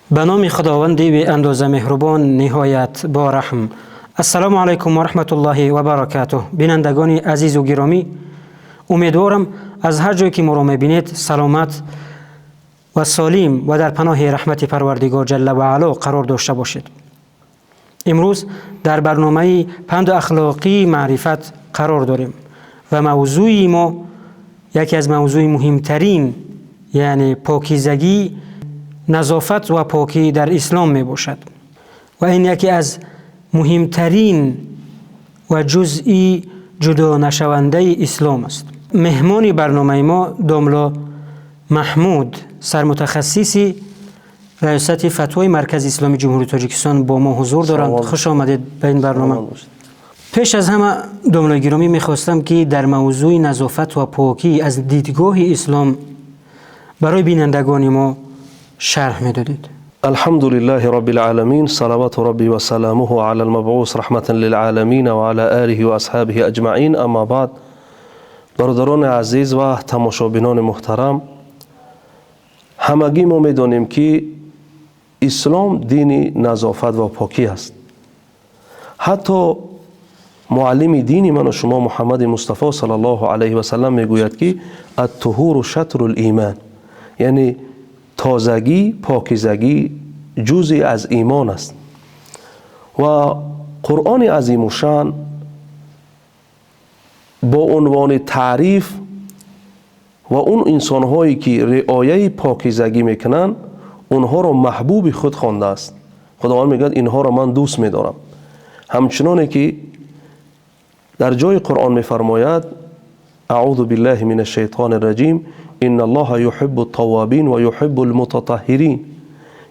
Ба номи Худованди беандоза меҳрубон, ниҳоят бо раҳм. Ассалому алайкум ва раҳматуллоҳи ва баракатуҳ. Бинандагони азизу гиромӣ, умедворам, аз ҳар ҷое ки моро мебинед, саломат ва солим ва дар паноҳи раҳмати Парвардигор ҷалла ва аъло қарор дошта бошед. Имрӯз дар барномаи панду ахлоқии маърифат қарор дорем ва мавзӯи мо яке аз мавзӯи муҳимтарин, яъне покизагӣ, назофат ва покӣ дар ислом мебошад ва ин яке аз муҳимтарин ва ҷузъи ҷудонашавандаи ислом аст. Меҳмони барномаи мо домло Маҳмуд, сармутахассиси раёсати фатвои Маркази исломии Ҷумҳурии Тоҷикистон, бо мо ҳузур доранд. Хуш омадед ба ин барнома. Пеш аз ҳама, домлои гиромӣ, мехостам, ки дар мавзӯи назофат ва покӣ аз дидгоҳи ислом барои бинандагони мо шарҳ медодед. الحمد لله رب العالمين، صلوات ربي وسلامه على المبعوث رحمة للعالمين وعلى آله وأصحابه أجمعين، أما بعد. Бародарони азиз ва тамошобинони муҳтарам, ҳамагӣ мо медонем, ки ислом дини назофат ва покӣ аст. Ҳатто муаллими дини ману шумо, Муҳаммади Мустафо саллаллоҳу алайҳи васалам, мегӯяд, ки الطهور شطر الإيمان, яъне тозагӣ, покизагӣ ҷузъе аз имон аст. Ва Қуръони азимушшаън бо унвони таъриф ва он инсонҳое ки риояи покизагӣ мекунанд, онҳоро маҳбуби худ хондааст. Худованд мегӯяд: «Инҳоро ман дӯст медорам». Ҳамчуноне ки дар ҷои Қуръон мефармояд: أعوذ بالله من الشيطان الرجيم، إن الله يحب التوابين ويحب المتطهرين.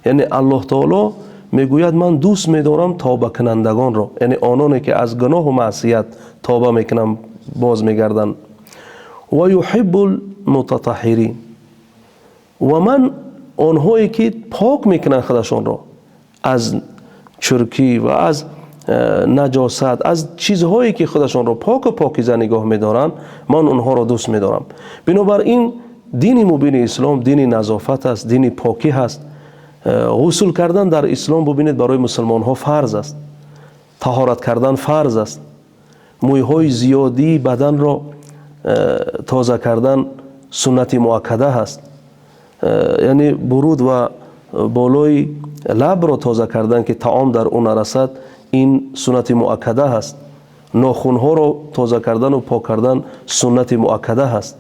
Яъне Аллоҳ таоло мегӯяд: «Ман дӯст медорам тавбакунандагонро», яъне ононе ки аз гуноҳу маъсият тавба мекунанд, боз мегарданд. ويحب المتطهرين, ва ман онҳое ки пок мекунанд худашонро аз чуркӣ ва аз наҷосат, аз чизҳое ки худашонро поку покиза нигоҳ медоранд, ман онҳоро дӯст медорам. Бинобар ин дини мубини ислом дини назофат аст, дини покӣ ҳаст. Ғусл кардан дар ислом, бубинед, барои мусулмонҳо фарз аст, таҳорат кардан фарз аст, мӯйҳои зиёдии баданро тоза кардан суннати муаккада ҳаст, яъне буруд ва болои лабро тоза кардан, ки таом дар ӯ нарасад, ин суннати муаккада ҳаст, нохунҳоро тоза кардану пок кардан суннати муаккада ҳаст.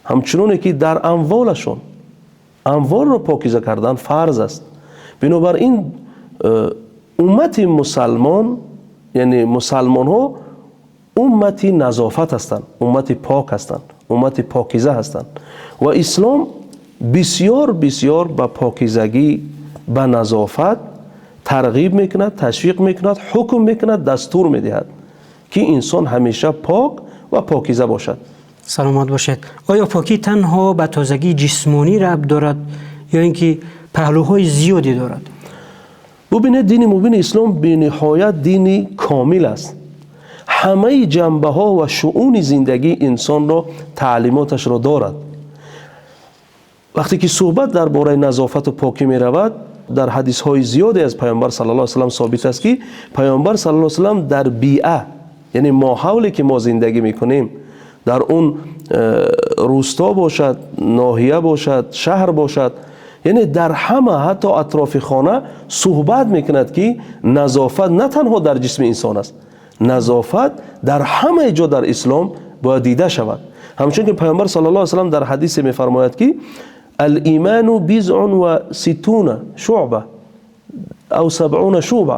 Ҳамчуноне ки дар амволашон амволро покиза кардан фарз аст. Бинобар ин уммати мусалмон, яъне мусалмонҳо, уммати назофат ҳастанд, уммати пок ҳастанд, уммати покиза ҳастанд ва ислом бисёр бисёр ба покизагӣ, ба назофат тарғиб мекунад, ташвиқ мекунад, ҳукм мекунад, дастур медиҳад, ки инсон ҳамеша пок ва покиза бошад. Саломат бошед. Оё покӣ танҳо ба тозагии ҷисмонӣ рабт дорад ё ин ки паҳлӯҳои зиёде дорад? Бубинед, дини мубини ислом бениҳоят дини комил аст. Ҳамаи ҷанбаҳо ва шуъуни зиндагии инсонро таълимоташро дорад. Вақте ки суҳбат дар бораи назофату покӣ меравад, дар ҳадисҳои зиёде аз Паёмбар саллаллоҳу алайҳи васаллам собит аст, ки Паёмбар саллаллоҳу алайҳи васаллам дар биа, яъне моҳавле ки мо зиндагӣ мекунем, дар он рӯсто бошад, ноҳия бошад, шаҳр бошад, яъне дар ҳама, ҳатто атрофи хона суҳбат мекунад, ки назофат на танҳо дар ҷисми инсон аст, назофат дар ҳамаи ҷо дар ислом бояд дида шавад. Ҳамчун ки Паёмбар саллаллоҳу алайҳи васаллам дар ҳадисе мефармояд, ки الإيمان بضع وستون شعبة أو 70 شعبة،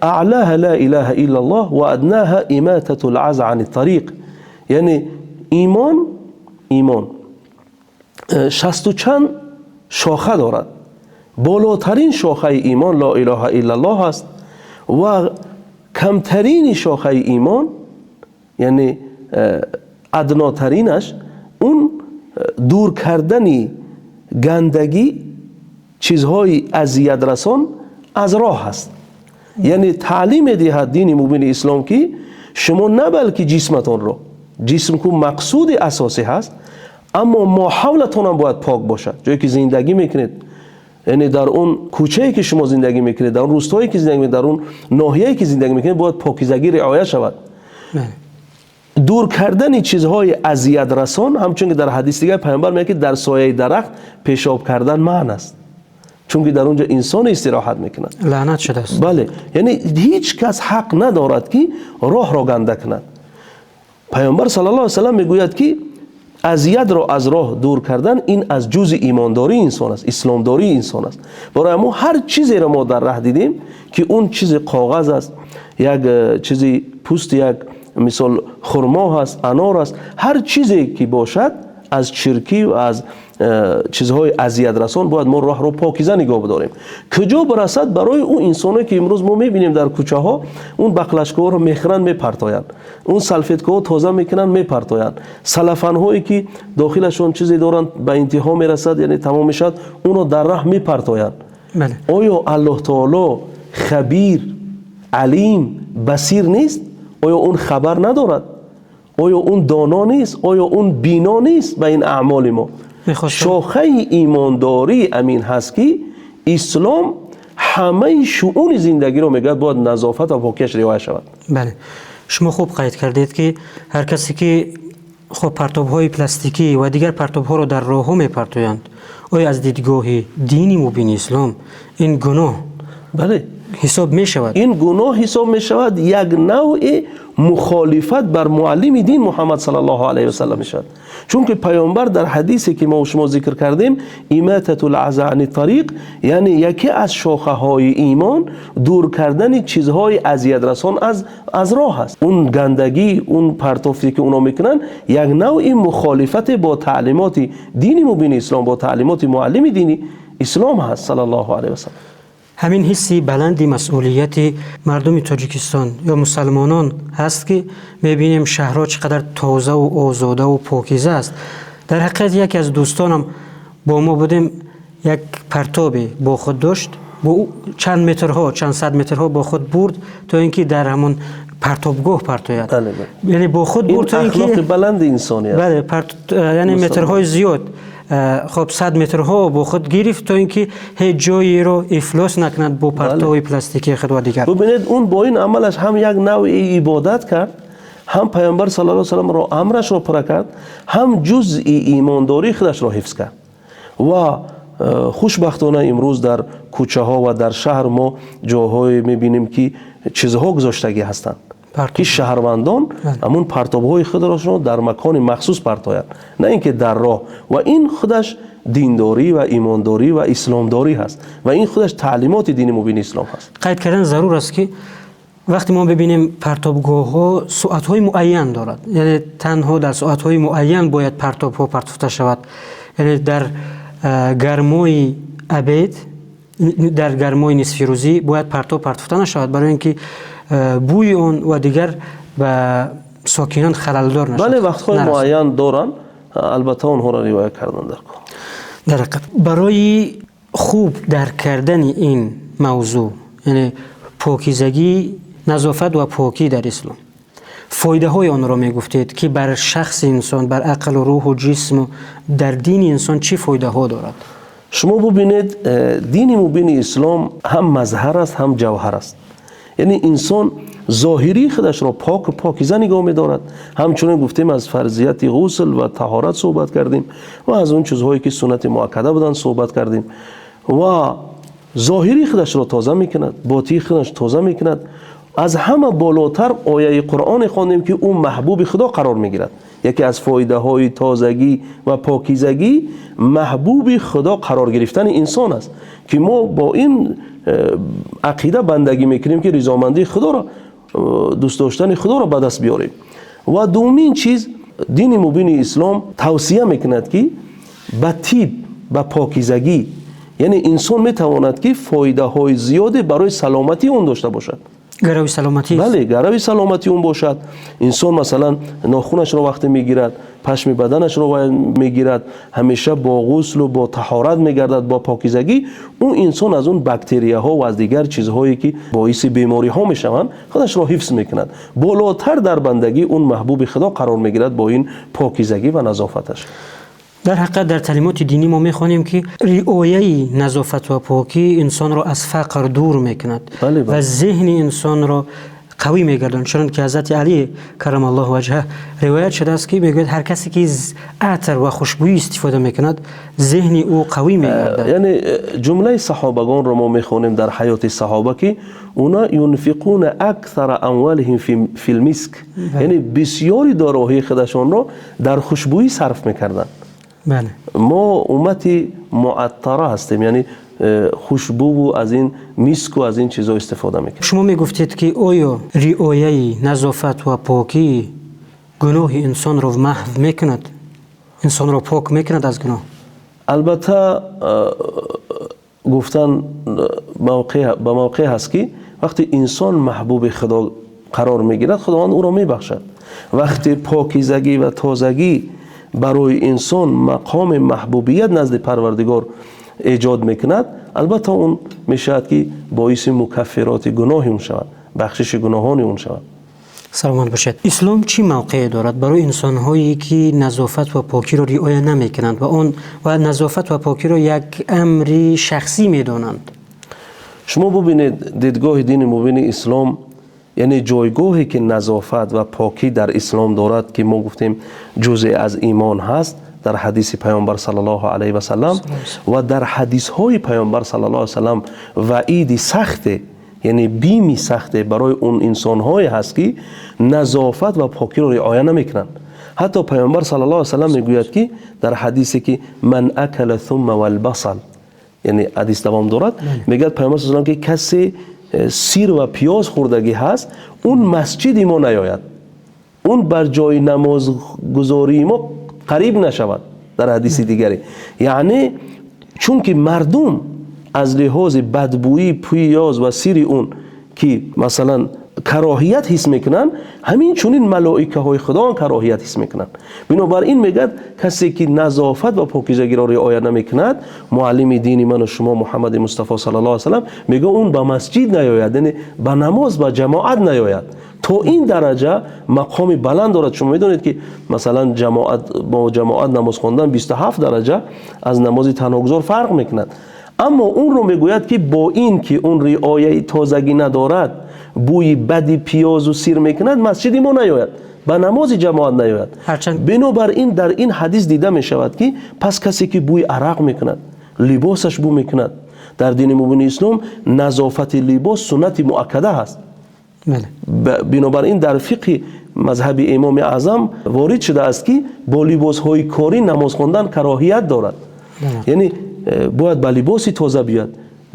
أعلاها لا إله إلا الله وأدناها إماطة الأذى عن الطريق. Яъне имон шасту чанд шоха дорад, болотарин шохаи имон لا إله إلا الله аст ва камтарини шохаи имон, яъне аднотаринаш, он дур кардани гандагӣ, чизҳои азиятрасон аз роҳ аст. Яъне таълим медиҳад дини мубини ислом, ки шумо на балки ҷисматонро, ҷисм ку мақсуди асосӣ ҳаст, аммо моҳавлатонам бояд пок бошад, ҷое ки зиндагӣ мекунед. Яъне дар он кӯчае ки шумо зиндагӣ мекунед, дар он рӯстое ки зиндагӣ мекунед, дар он ноҳияе ки зиндагӣ мекунед, бояд покизагӣ риоя шавад. Дур кардани чизҳои озоррасон, ҳамчун ки дар ҳадиси дигар паёмбар мегӯяд, ки дар соя дарахт пешоб кардан манъ аст, чунки дар он ҷо инсон истироҳат мекунад. Лаънат шудааст. Бале, яъне ҳеҷ кас ҳақ надорад, ки роҳро ганда кунад. Паёмбар саллаллоҳу алайҳи васаллам мегӯяд, ки озорро аз роҳ дур кардан ин аз ҷузъи имондории инсон аст, исломдории инсон аст. Барои мо ҳар чизеро мо дар роҳ дидем, ки он чиз коғаз аст, як чизе пӯст, як мисол хурмо ҳаст, анор аст, ҳар чизе ки бошад аз чиркӣ ва аз чизҳои озоррасон бояд мо роҳро покиза нигоҳ дорем. Куҷо расад барои он инсонҳое ки имрӯз мо мебинем дар кӯчаҳо, он бақлашкаҳоро мехӯранд, мепартоянд, он салфеткаҳо тоза мекунанд, мепартоянд, селофанҳое ки дохилашон чизе доранд ба интиҳо мерасад, яъне тамом мешавад, онро дар роҳ мепартоянд. Оё Аллоҳ таъоло хабир, алим, басир нест? Оё он хабар надорад? Оё он доно нест? Оё он бино нест ба ин аъмоли мо? Шохаи имондорӣ ҳамин ҳаст, ки ислом ҳамаи шуъуни зиндагиро мегӯяд бояд назофат ва покияш риоя шавад. Бале, шумо хуб қайд кардед, ки ҳар касе ки хуб партобҳои пластикӣ ва дигар партобҳоро дар роҳҳо мепартоянд, оё аз дидгоҳи дини мубини ислом ин гуноҳ бале ҳисоб мешавад? Ин гуноҳ ҳисоб мешавад, як навъ мухолифат бар муаллими дин Муҳаммад саллаллоҳу алайҳи васаллам мешавад. Чунки паёмбар дар ҳадисе ки мо шумо зикр кардем, имататул аза ани тариқ, яъне яке аз шохаҳои имон дур кардани чизҳои озоррасон аз роҳ аст. Он гандагӣ, он партофте ки онҳо мекунанд, як навъ мухолифат бо таълимоти дини мубини ислом, бо таълимоти муаллими дини ислом ҳаст саллаллоҳу алайҳи васаллам. Ҳамин ҳисси баланди масъулияти мардуми Тоҷикистон ё мусалмонон ҳаст, ки мебинем шаҳрҳо чӣ қадар тоза ва озода ва покиза аст. Дар ҳақиқат яке аз дӯстонам бо мо будем, як партобе бо худ дошт, бо ӯ чанд метрҳо, чанд сад метрҳо бо худ бурд, то ин ки дар ҳамон партобгоҳ партояд. Яъне бо худ бурд, то ин ки ин ахлоқи баланди инсонӣ аст. Бале, яъне метрҳои зиёд, хуб сад метрҳо бо худ гирифт, то ин ки ҳеҷ ҷойеро ифлос накунад бо партови пластикии худ ва дигар. Бубинед, он бо ин амалаш ҳам як навъи ибодат кард, ҳам паёмбар саллаллоҳу алайҳи васалламро амрашро пур кард, ҳам ҷузъи имондории худашро ҳифз кард. Ва хушбахтона имрӯз дар кӯчаҳо ва дар шаҳр мо ҷойҳое мебинем, ки чизҳо гузоштагӣ ҳастанд, ки шаҳрвандон ҳамон партобҳои худро дар макони махсус партоянд, на ин ки дар роҳ. Ва ин худаш диндорӣ ва имондорӣ ва исломдорӣ ҳаст ва ин худаш таълимоти дини мубини ислом ҳаст. Қайд кардан зарур аст, ки вақте мо бибинем партобгоҳҳо соатҳои муайян дорад, яъне танҳо дар соатҳои муайян бояд партобҳо партофта шавад, яъне дар гармои обед, дар гармои нисфирӯзӣ бояд партоб партофта нашавад, барои ин ки бӯи он ва дигар ба сокинон халалдор нашавад. Бале, вақтҳои муайян доранд, албатта онҳоро риоя кардан дар кор. Дар ҳақиқат барои хуб дарк кардани ин мавзӯъ, яъне покизагӣ, назофат ва покӣ дар ислом, фоидаҳои онро мегуфтед, ки бар шахси инсон, бар ақлу рӯҳу ҷисму дар дини инсон чӣ фоидаҳо дорад? Шумо бубинед, дини мубини ислом ҳам мазҳар аст, ҳам ҷавҳар аст. Яъне инсон зоҳирии худашро пок ва покиза нигоҳ медорад. Ҳамчунин гуфтем аз фарзияти ғусл ва таҳорат суҳбат кардем ва аз он чизҳое ки суннати муаккада буданд суҳбат кардем. Ва зоҳирии худашро тоза мекунад, ботинии худаш тоза мекунад. Аз ҳама болотар ояи Қуръоне хондем, ки ӯ маҳбуби Худо қарор мегирад. Яке аз фоидаҳои тозагӣ ва покизагӣ маҳбуби Худо қарор гирифтани инсон аст, ки мо бо ин ақида бандагӣ мекунем, ки ризомандии Худоро, дӯст доштани Худоро ба даст биёрем. Ва дуввумин чиз, дини мубини ислом тавсия мекунад, ки ба тиб, ба покизагӣ, яъне инсон метавонад, ки фоидаҳои зиёде барои саломатии он дошта бошад. Гарави саломатӣ. Бале, гарави саломатии он бошад. Инсон масалан нохунашро вақте мегирад, пашми баданашро мегирад, ҳамеша бо ғуслу бо таҳорат мегардад, бо покизагӣ, ӯ инсон аз он бактерияҳо ва аз дигар чизҳое ки боиси бемориҳо мешаванд, худашро ҳифз мекунад. Болотар дар бандагӣ он маҳбуби Худо қарор мегирад бо ин покизагӣ ва назофаташ. Дар ҳақиқат дар таълимоти динӣ мо мехонем, ки риояи назофат ва покӣ инсонро аз фақр дур мекунад ва зеҳни инсонро қавӣ мегардонад. Чунонки Ҳазрати Алӣ каррамаллоҳу ваҷҳаҳ ривоят шудааст, ки мегӯяд: ҳар касе ки атр ва хушбӯй истифода мекунад, зеҳни ӯ қавӣ мегардад. Яъне ҷумлаи саҳобагонро мо мехонем дар ҳаёти саҳоба, ки онҳо ينفقون أكثر أموالهم في المسك, яъне бисёри дороии худашонро дар хушбӯӣ сарф мекарданд. Мо уммати муаттара ҳастем, яъне хушбӯву аз ин миску аз ин чизҳо истифода мекунем. Шумо мегуфтед, ки оё риояи назофат ва покӣ гуноҳи инсонро маҳв мекунад, инсонро пок мекунад аз гуноҳ? Албатта, гуфтан ба мавқеъ ҳаст, ки вақте инсон маҳбуби Худо қарор мегирад, Худованд ӯро мебахшад. Вақте покизагӣ ва тозагӣ барои инсон мақоми маҳбубият назди Парвардигор эҷод мекунад, албатта, он мешавад, ки боиси мукаффироти гуноҳи он шавад, бахшиши гуноҳони он шавад. Саломат бошед. Ислом чӣ мавқеъе дорад барои инсонҳое, ки назофат ва покиро риоя намекунанд ва он ва назофат ва покиро як амри шахсӣ медонанд? Шумо бубинед, дидгоҳи дини мубини ислом, яъне ҷойгоҳе ки назофат ва покӣ дар ислом дорад, ки мо гуфтем ҷузъе аз имон ҳаст дар ҳадиси Паёмбар саллаллоҳу алайҳи васаллам ва дар ҳадисҳои Паёмбар саллаллоҳу алайҳи васаллам ваиди сахте, яъне бими сахте барои он инсонҳое ҳаст, ки назофат ва покиро риоя намекунанд. Ҳатто Паёмбар саллаллоҳу алайҳи васаллам мегӯяд, ки дар ҳадисе ки من أكل الثوم والبصل, яъне ҳадис давом дорад, мегӯяд Паёмбар саллаллоҳу ки касе сир ва пиёз хӯрдагӣ ҳаст, он масҷиди мо наёяд, он бар ҷои намозгузории мо қариб нашавад. Дар ҳадиси дигаре, яъне чунки мардум аз лиҳози бадбӯии пиёз ва сири он ки масалан кароҳият ҳис мекунанд, ҳамин чунин малоикаҳои Худо кароҳият ҳис мекунанд. Бинобар ин мегӯяд, касе ки назофат ва покизагиро риоя намекунад, муаллими дини ману шумо Муҳаммади Мустафо саллаллоҳу алайҳи васаллам мегӯяд, он ба масҷид наёяд, яъне ба намоз ба ҷамоат наёяд. То ин дараҷа мақоми баланд дорад. Шумо медонед, ки масалан ҷамоат бо ҷамоат намоз хондан 27 дараҷа аз намози танҳогузор фарқ мекунад. Аммо онро мегӯяд, ки бо ин ки он риояи тозагӣ надорад, бӯи бади пиёзу сир мекунад, масҷиди мо наёяд, ба намози ҷамоат наёяд. Бинобар ин дар ин ҳадис дида мешавад, ки пас касе ки бӯи арақ мекунад, либосаш бӯ мекунад, дар дини мубини ислом назофати либос суннати муаккада ҳаст. Бинобар ин дар фиқҳи мазҳаби Имоми Аъзам ворид шудааст, ки бо либосҳои корӣ намоз хондан кароҳият дорад, яъне бояд ба либоси тоза биёяд,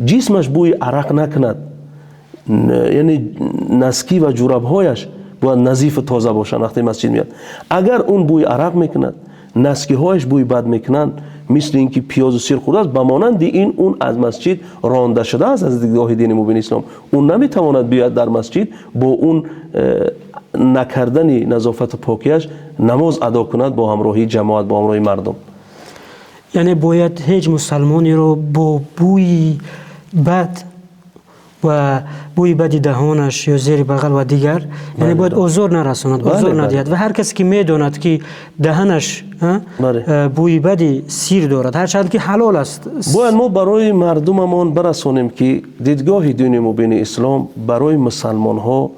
ҷисмаш бӯи арақ накунад, яъне носки ва ҷурабҳояш бояд назифу тоза бошанд вақте масҷид меяд. Агар он бӯи арақ мекунад, носкиҳояш бӯи бад мекунанд, мисли ин ки пиёзу сир хӯрдааст, ба монанди ин он аз масҷид ронда шудааст. Аз дидгоҳи дини мубини ислом он наметавонад биёяд дар масҷид, бо он накардани назофату покияш намоз адо кунад бо ҳамроҳии ҷамоат, бо ҳамроҳии мардум. Яъне бояд ҳеҷ мусалмонеро бо бӯи бад ва бӯи бади даҳонаш ё зери бағал ва дигар, яъне бояд озор нарасонад, озор надиҳад. Ва ҳар касе ки медонад, ки даҳанаш бӯи бади сир дорад, ҳарчанд ки ҳалол аст. Бояд мо барои мардумамон барасонем, ки дидгоҳи дини мубини ислом барои мусалмонҳо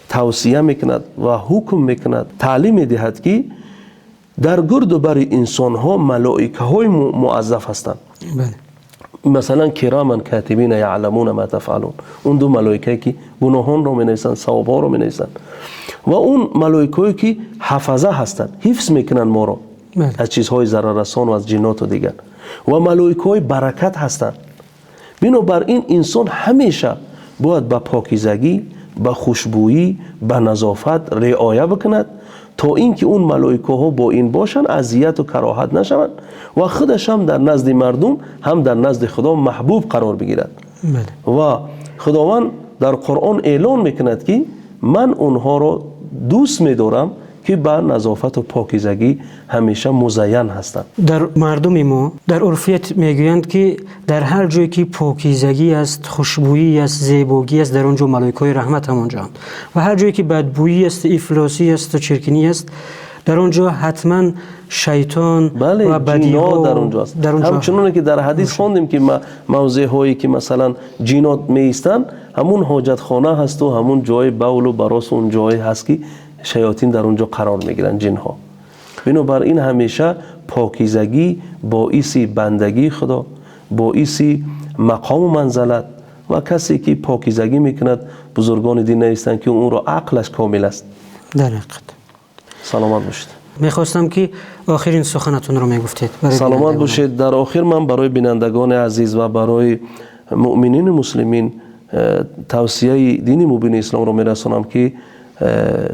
тавсия мекунад ва ҳукм мекунад, таълим медиҳад, ки дар гирду бари инсонҳо малоикаҳои муаззаф ҳастанд, масалан كراما كاتبين يعلمون ما تفعلون, он ду малоикае ки гуноҳонро менависанд, савобҳоро менависанд, ва он малоикаое ки ҳафаза ҳастанд, ҳифз мекунанд моро аз чизҳои зараррасон ва аз ҷинноту дигар, ва малоикаҳои баракат ҳастанд. Бинобар ин инсон ҳамеша бояд ба покизагӣ, ба хушбӯӣ, ба назофат риоя бикунад, то ин ки он малоикаҳо бо ин бошанд, азияту кароҳат нашаванд ва худаш ҳам дар назди мардум, ҳам дар назди Худо маҳбуб қарор бигирад. Ва Худованд дар Қуръон эълон мекунад, ки ман онҳоро дӯст медорам, ки ба назофату покизагӣ ҳамеша музайян ҳастанд. Дар мардуми мо дар урфият мегӯянд, ки дар ҳар ҷое ки покизагӣ аст, хушбӯӣ аст, зебогӣ аст, дар он ҷо малоикаҳои раҳмат ҳамонҷоанд, ва ҳар ҷое ки бадбӯӣ аст, ифлосӣ асту чиркинӣ аст. Дар он ҷо ҳатман шайтон ва бадиҳо дар он ҷо аст. Ҳамчуноне ки дар ҳадис хондем, ки мавзеъҳое ки масалан ҷинот меистанд, ҳамун ҳоҷатхона ҳаст ва ҳамун ҷои бавл ва барос, он ҷое ҳаст ки шаётин дар он ҷо қарор мегиранд, ҷинҳо. Бинобар ин ҳамеша покизагӣ боиси бандагии Худо, боиси мақом ва манзалат, ва касе ки покизагӣ мекунад, бузургони дин навиштанд ки ӯро ақлаш комил аст. Дар ҳақиқат. Саломат бошед. Мехостам ки охирин суханатонро мегуфтед. Саломат бошед. Дар охир ман барои бинандагони азиз ва барои мӯъминин ва муслимин тавсияи дини мубини ислом ро мерасонам, ки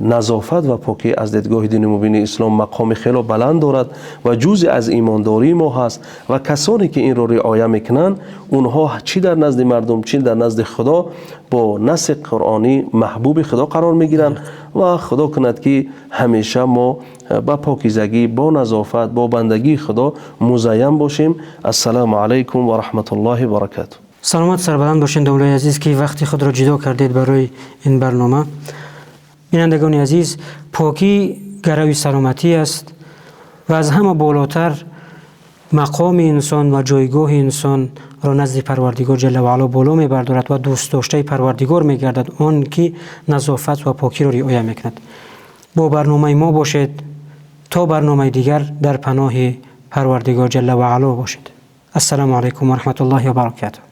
назофат ва покӣ аз дидгоҳи дини мубини ислом мақоми хеле баланд дорад ва ҷузъе аз имондории мо ҳаст, ва касоне ки инро риоя мекунанд, онҳо чӣ дар назди мардум, чӣ дар назди Худо бо насси қуръонӣ маҳбуби Худо қарор мегиранд. Ва Худо кунад ки ҳамеша мо ба покизагӣ, бо назофат, бо бандагии Худо музайян бошем. Ассалому алайкум ва раҳматуллоҳи ва баракатуҳ. Саломат, сарбаланд бошед, домлаи азиз, ки вақти худро ҷудо кардед барои ин барнома. Бинандагони азиз, покӣ гарави саломатӣ аст ва аз ҳама болотар мақоми инсон ва ҷойгоҳи инсонро назди Парвардигор ҷалла ва ало боло мебардорад ва дӯстдоштаи Парвардигор мегардад он ки назофат ва покиро риоя мекунад. Бо барномаи мо бошед то барномаи дигар дар паноҳи Парвардигор ҷалла ва ало бошед. Ассалому алайкум ва раҳматуллоҳи ва баракатуҳ.